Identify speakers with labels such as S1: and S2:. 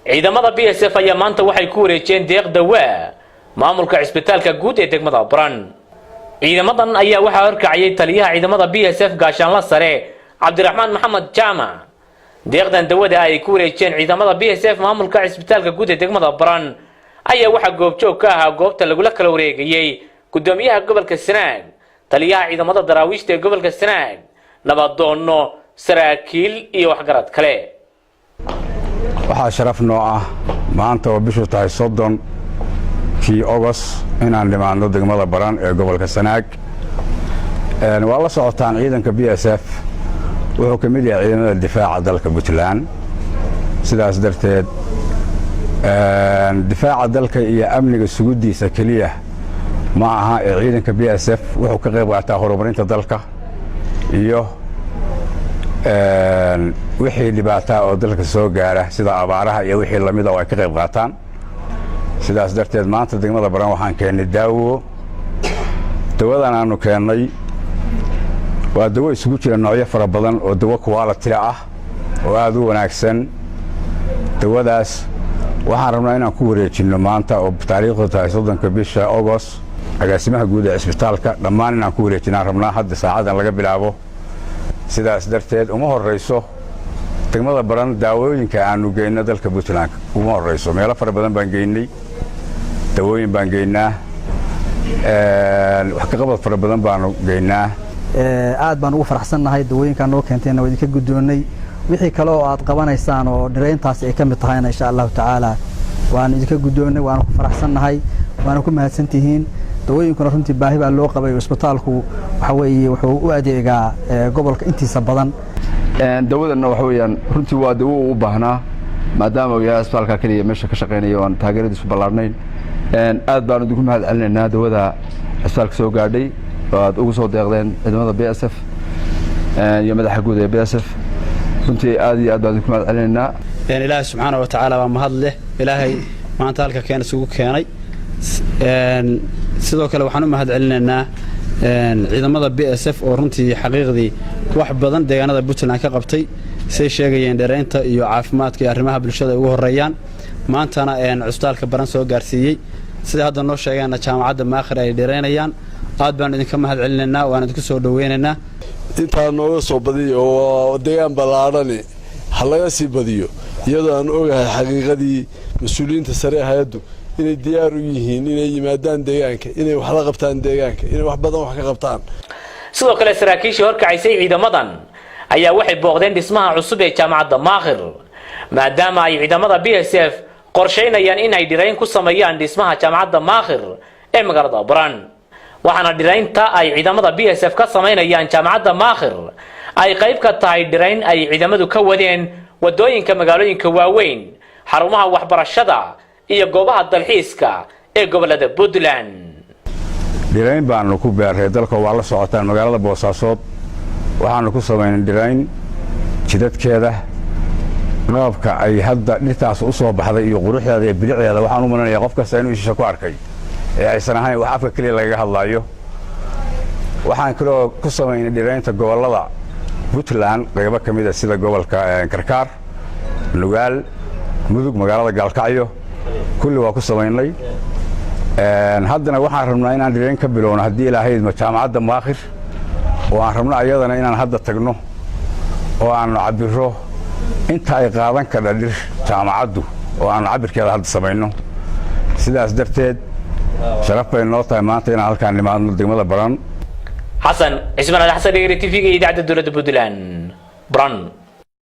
S1: Ciidamada BSF ayaa maanta waxay ku wareejiyeen deeq dawaa maamulka cisbitaalka guud ee degmada Baran. Ciidamadan ayaa waxaa horkacayay taliyaha ciidamada BSF, gaashaanla sare Cabdiraxmaan Maxamed Jaamac. Deeqdan dawada ay ku wareejiyeen ciidamada BSF maamulka cisbitaalka guud ee degmada Baran ayaa waxaa goobjoog ka ahaa goobta lagula kala wareegayey gudoomiyaha gobolka Sanaag, taliyaha ciidamada daraawiishta ee gobolka Sanaag, nabadoono, saraakiil iyo waxgarad kale.
S2: Waxaa sharaf noo ah maanta oo bishu tahay 30-kii Ogost inaan dhimaadno degmada Baran ee gobolka Sanaag. Waa la socotaan, ciidanka BSF wuxuu ka mid yahay ciidamada difaaca dalka Puntland. Sidaas darteed, difaaca dalka iyo amniga sugiddiisa keliya ma aha ee ciidanka BSF wuxuu ka qayb qaataa horumarinta dalka iyo wixii dhibaataa oo dalka soo gaara, sida abaaraha iyo wixii lamida oo ay ka qayb qaataan. Sidaas darteed, maanta degmada Baran waxaan keennay daawo. Dawadan aanu keennay waa dawo isugu jira noocyo fara badan oo dawo quality ah oo aad u wanaagsan. Dawadaas waxaan rabnaa inaan ku wareejinno maanta oo taariikhdu tahay 30-ka bisha Ogost agaasimaha guud ee cisbitaalka. Dhammaan inaan ku wareejinaan rabnaa hadda saacadan laga bilaabo. Sidaas darteed, uma horrayso degmada Baran daawooyinka aanu geyno dalka Puntland, uma horrayso. Meelo fara badan baan geynay, dawooyin baan geynaa, wax ka qabad fara badan baanu geynaa.
S3: Aad baan ugu faraxsannahay dawooyinkaa noo keenteenna, waa idinka guddoonnay. Wixii kale oo aad qabanaysaan oo dhirayntaasi ay ka mid tahayna, insha Allahu tacaala, waanu idinka guddoonnay, waana ku faraxsannahay, waana ku mahadsantihiin. Dawooyinkuna runtii baahi baa loo qabay. Isbitaalku waxa weeye wuxuu u adeegaa gobolka intiisa badan.
S4: Dawadanna waxa weeyaan runtii waa dawo uu u baahnaa, maadaama uu yahay asbitaalka keliya meesha ka shaqaynaya oo aan taageeradiisu ballaarnayn. Aad baan idinku mahad celinaynaa dawada cisbitaalka soo gaadhay oo aad ugu soo deeqdeen ciidamada BSF iyo madaxa guud ee BSF. Runtii aad iyo aad baan idinku mahad celinaynaa.
S5: Ilaahay subxaana wa tacaala waa mahad leh, Ilaahay maanta halka keen isugu keenay. Sidoo kale waxaan u mahad celinaynaa ciidamada BSF oo runtii xaqiiqdii wax badan deegaanada Puntland ka qabtay, say sheegayeen dheeraynta iyo caafimaadka iyo arrimaha bulshada ay ugu horreeyaan. Maantana cusbitaalka Baran soo gaarsiiyey, sida hadda noo sheegeenna jaamacadda Maakhir ay dheeraynayaan. Aad baan idinka mahad celinaynaa, waan idinku soo dhoweynaynaa.
S6: Intaa nooga soo badiyo oo deegaan ballaadhani ha laga sii badiyo, iyadoo aan ogahay xaqiiqadii mas-uuliyiinta sare ee hay-addu inay diyaar u yihiin inay yimaadaan deegaanka, inay wax la qabtaan deegaanka, inay wax badan wax ka qabtaan.
S1: Sidoo kale, saraakiishii horkacaysay ciidamadan ayaa waxay booqdeen dhismaha cusub ee jaamacadda Maakhir, maadaama ay ciidamada BSF qorshaynayaan in ay dhirayn ku sameeyaan dhismaha jaamacadda Maakhir ee magaalada Baran. Waxaana dhiraynta ay ciidamada BSF ka samaynayaan jaamacadda Maakhir ay qayb ka tahay dhirayn ay ciidamadu ka wadeen wadooyinka magaalooyinka waaweyn, xarumaha waxbarashada iyo goobaha dalxiiska ee gobolada Puntland.
S2: Dhirayn baanu ku beerray dalka, waa la socotaan. Magaalada Boosaasood waxaanu ku samaynay dhirayn jidadkeeda. Qaabka ay hadda dhirtaas u soo baxday iyo quruxdeeda iyo bilicdeeda, waxaan u malanaya qof kasta inuu ishiisa ku arkay ee aysan ahayn wax afka keliya lagaga hadlaayo. Waxaan kaloo ku samaynay dhiraynta gobollada Puntland qaybo ka mida, sida gobolka Karkaar, Nugaal, Mudug, magaalada Gaalkacyo, kulli waa ku samaynay. Haddana waxaan rabnaa inaan dhirayn ka bilowno, haddii Ilaahay idmo, jaamacadda Maakhir, oo aan rabno ayadana inaan hadda tagno oo aanu cabbiro inta ay qaadan kardha dhir jaamacaddu, oo aanu cabbirkeeda hadda samayno. Sidaas darteed, sharaf bay noo tahay maanta inaan halkaan nimaadno degmada Baran.
S1: Xasan Cismaan Xasan Dhegeri, TV-ga idaacadda dowladda Puntland, Baran.